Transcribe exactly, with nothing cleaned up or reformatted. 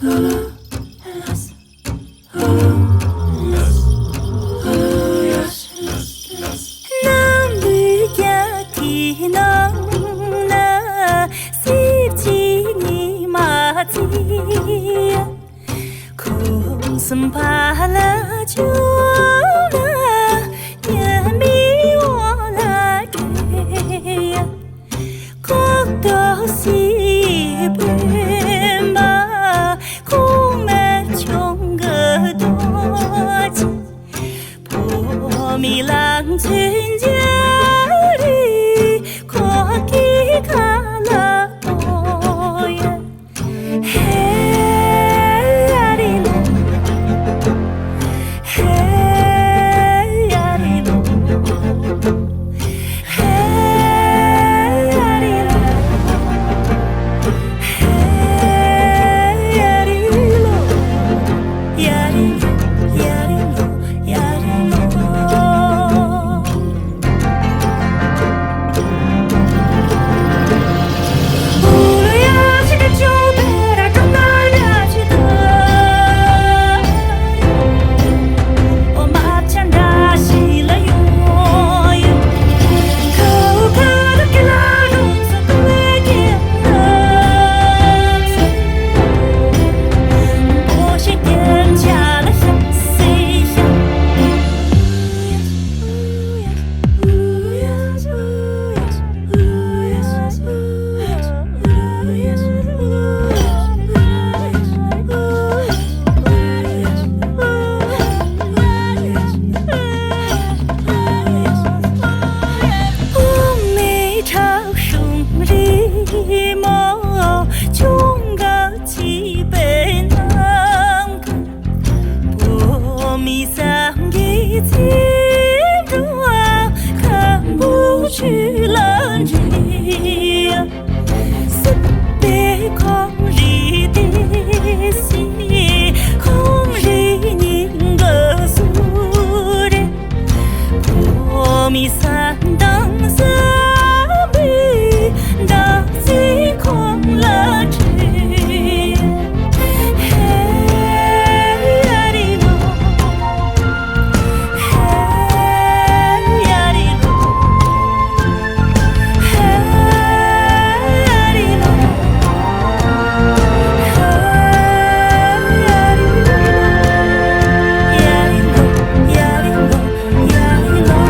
གནམ་ལུས་རྒྱ་གི་ནང་ན་གསེར་གྱི་ཉི་མ་བརྩིགས། ཁུང་གསུམ་ཕ་ལ་བྱུང་ན་ཉི་མའི་འོག་ལ་བྲོས། ལྐོག་ཏོ་སི་སྤུན་པ་ཁོང་མི་ཆུང་གི་རྡོ་རྗེ། ཕོ་མོའི་ལང་ཚོའི་འཇའ་རིས་ཁོག་གི་ཁ་ལ་སྤོ་ཡ། ཧེ་ཡ་རི་ལོ། ཧེ་ཡ་རི་ལོ། ཧེ་ཡ་རི་ལོ། ཧེ་ཡ་རི་ལོ། ཡ་རི་ལོ། ཡ་རི་ལོ། ཡ་རི་ལོ། བོད་མི་སེམས་ཀྱི་ཚིག་འགྲོ་ཁམ་བུ་ཆུ་ལ་འདྲེས། སྲིད་པའི་ཁོང་རིགས་དེ་སྲིད་ཁོང་རིགས་སྙིང་གི་སུ་རེད། བོད་མི་ས་དང་ས་མི་བདག་ཅིག་ཁོང་ལ་ཁྲིད། ཧེ་ཡ་རི་ལོ། ཧེ་ཡ་རི་ལོ། ཧེ་ཡ་རི་ལོ། ཧེ་ཡ་རི་ལོ། ཡ་རི་ལོ། ཡ་རི་ལོ། ཡ་རི་ལོ།